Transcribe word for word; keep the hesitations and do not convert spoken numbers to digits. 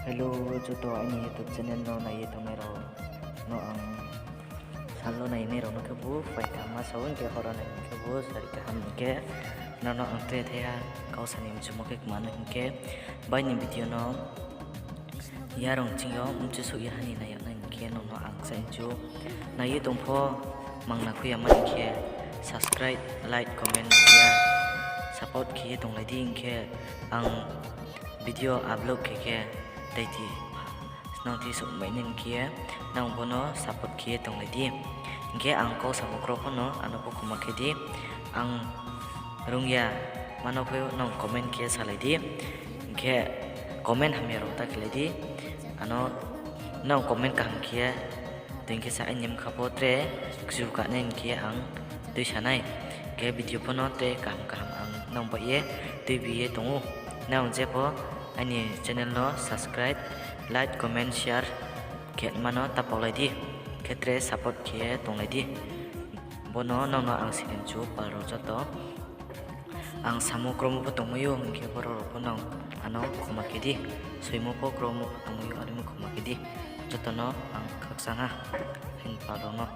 Hello, joto aini YouTube channel no nai ye tongnai rao no ang sal no nainai rao no khebu phai kaham ma sao, hing khe horo nai khebu sari kaham hing khe nrao no ang tre thaiha kau sa ni mchumo khe kma no hing khe, bai ni video no yarung ching yo mchu souh ya ha ni nai yag nai hing khe nrao no ang kchai mchu nai ye tong pho, mangna khui ya ma hing khe subscribe, like, comment, share, support khe ye tonglai di, hing khe ang video upload khe khe daiti snang thi souhmai nai hing khe nang bo no support khe ye tonglai di. Hing khe ang kau samo kro pho no ano pho khoma khe di. Ang rung ya mano pho nang comment khe salai di. Hing khe comment hamya rao ta khelai di. Ano nang comment kaham khe ye tong khe sa aini bkha pho tre kchu ka nai hing khe ang tuisa nai. Hing khe video pho no tre kaham kaham ang nang bai ye tuibi ye tong ou. Nang je pho aini channel no subscribe, like, comment, share khe ma no ta paulai di. Khe tre support khe ye tonglai di. Bo no nang no ang siri mchu pal rao joto. Ang samo kromo pho tongmai ou, hing khe boro rao pho nang ano khoma khe di. Soimo pho kromo pho tongmai ou, arimo khoma khe di. Joto no ang khakchang ha, hing pal rao no.